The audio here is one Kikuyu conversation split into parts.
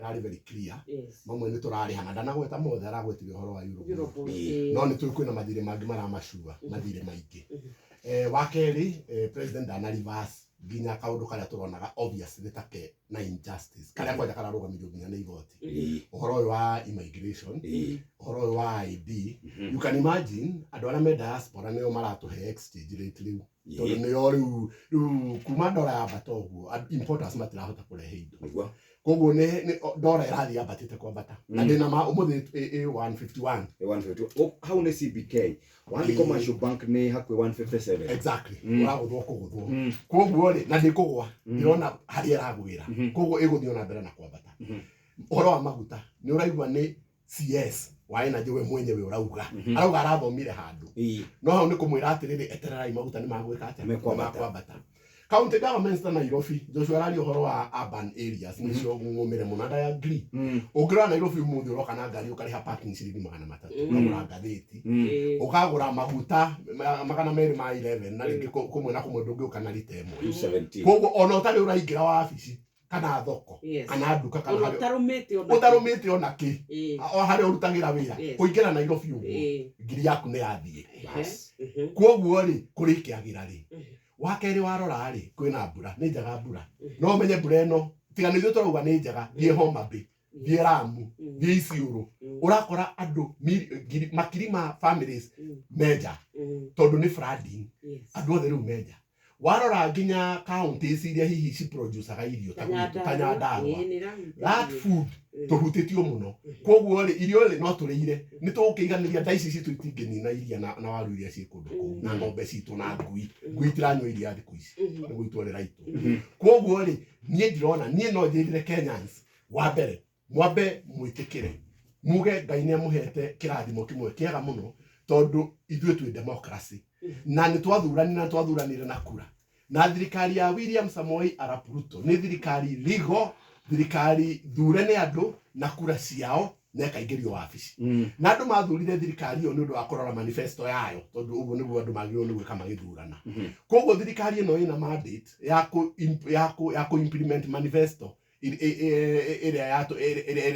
Ĩrarĩ very clear. Yes. Mamwe nĩ tũrarĩha na ndanagweta mothe, aragwetire ũhoro wa Eurobond. Eurobond. No nĩ tũĩ kwĩna mathirĩ mangĩ maramacua, mathirĩ maingĩ. Wa kerĩ, president ndana reverse nginya kaũndũ karĩa tũronaga obviously ta ke na injustice, karĩa kwanja kararũgamirio nginya nĩ igoti, ũhoro ũyũ wa immigration, ũhoro ũyũ wa ID. You can imagine andũ arĩa me diaspora nĩo maratũhe exchange rate rĩu, tondũ nĩo rĩu kuma ndora yambata ũguo, importers matirahota kũrehe indo. Koguo nĩ ndora ĩrathiĩ yambatĩte kwambata na ndĩna ma ũmũthĩ ĩ 151. 150. Oh, hau nĩ CBK. Wathiĩ Commercial Bank nĩ hakuhĩ 157. Exactly. Ũragũthwo kũgũthwo. Koguo rĩ, na ndĩkũgwa, ndĩrona harĩa ĩragwĩra, koguo ĩgũthiĩ ona mbere na kwambata. Ũhoro wa maguta nĩ ũraigua nĩ CS wa energy we mwenyewe ũrauga, arauga arathomire handũ, no hau nĩ kũmwĩra atĩrĩrĩ, etererai, maguta nĩ magwĩka atĩa? Nĩmekwambata. Nĩmekwambata. County governments ta Nairobi, Joshua araria ũhoro wa urban areas, nĩcio ng'ũmĩre mũno, and I agree. Ũngĩrora Nairobi ũmũthĩ, ũroka na ngari ũkarĩha parking ciringi 300, ũkagũra ngathĩti, ũkagũra maguta 200 ma 11, na rĩngĩ kũmwe na kũmwe ndũngĩũka na rita 1. 217. Koguo ona ũtarĩ ũraingĩra wabici kana thoko kana nduka kana Ona harĩa ũtarũmĩte ona. Ũtarũmĩte ona kĩ, o harĩa ũrutagĩra wĩra, kũingĩra Nairobi ũguo, ngiri yaku nĩ yathiĩ. Koguo rĩ, kũrĩkĩagĩra rĩ, wa kerĩ warora rĩ, kwĩna mbura, nĩ njega mbura, no ũmenye mbura ĩno tiga nĩ ithuĩ tũrauga nĩ njega. Thiĩ Homa Bay, thiĩ Lamu, thiĩ Isiolo, ũrakora andũ makiri ma families menja, tondũ nĩ flooding. Andũ othe rĩu menja. Warora nginya counties iria hihi ciproducaga irio ta gwitũ, ta Nyandarua, that food tũhutĩtio mũno. Koguo rĩ, irio rĩ, no tũrĩire, nĩ tũgũkĩiganĩria nda ici citũ itingĩnina iria na waru iria ciĩ kũndũ kũu, na ng'ombe citũ na ngui. Ngui itiranyua iria thikũ ici nĩ gwitũ rĩraitwo. Koguo rĩ, niĩ ndirona, niĩ no njĩrire Kenyans, wa mbere mwambe mwĩtĩkĩre, muge Ngai nĩ amũhete kĩrathimo kĩmwe kĩega mũno, tondũ ithuĩ twĩ democracy na nĩ twathuranire, na twathuranire na kura, na thirikari ya William Samoei Arap Ruto nĩ thirikari legal, thirikari thure nĩ andũ na kura ciao na ĩkaingĩrio wabici. Na andũ mathurire thirikari ĩyo nĩ ũndũ wa kũrora manifesto yayo, tondũ ũguo nĩguo andũ magĩrĩirwo nĩ gwĩka magĩthurana. Koguo thirikari ĩno ĩna mandate ya kũ implement manifesto ĩrĩa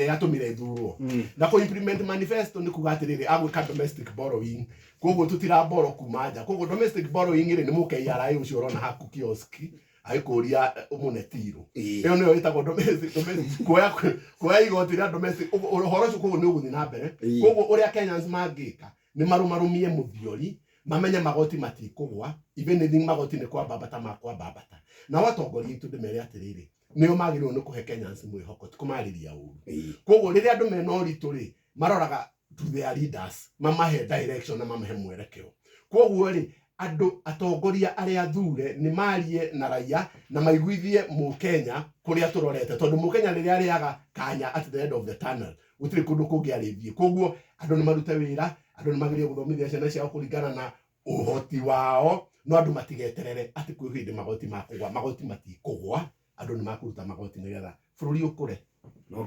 yatũmire ĩthurwo. Na kũ implement manifesto nĩ kuga atĩrĩrĩ, agwĩka domestic borrowing, koguo tutira borrow kuma nja. Koguo domestic borrowing rĩ, nĩ mũ KRA ũcio ũrona haku kioski agĩkũria ũmũne tirũ. Ĩyo nĩyo ĩtagwo domestic kuoya igoti rĩa domestic. Ũhoro ũcio koguo nĩ ũgũthiĩ na mbere. Koguo ũrĩa Kenyans mangĩka nĩ marũmarũmie mũthiori, mamenye magoti matikũgwa, even if magoti nĩ kwambambata makwambambata. Nao atongoria aitũ ndĩmere atĩrĩrĩ, nĩo magĩrĩirwo nĩ kũhe Kenyans mwĩhoko, ti kũmarĩria ũru. Koguo rĩrĩa andũ mena ũritũ rĩ, maroraga to their leaders mamahe direction na mamahe mwerekeo. Koguo rĩ, andũ atongoria arĩa thure nĩ marie na raia na maiguithie mũkenya kũrĩa tũrorete, tondũ mũkenya rĩrĩa arĩaga kanya at the end of the tunnel, gũtirĩ kũndũ kũngĩ arĩthiĩ. Koguo andũ nĩ marute wĩra, andũ nĩ magerie gũthomithia ciana ciao kũringana na ũhoti wao, no andũ matigeterere atĩ kwĩ hĩndĩ magoti makũgwa. Magoti matikũgwa, andũ nĩ makũruta magoti nĩgetha bũrũri ũkũre. No.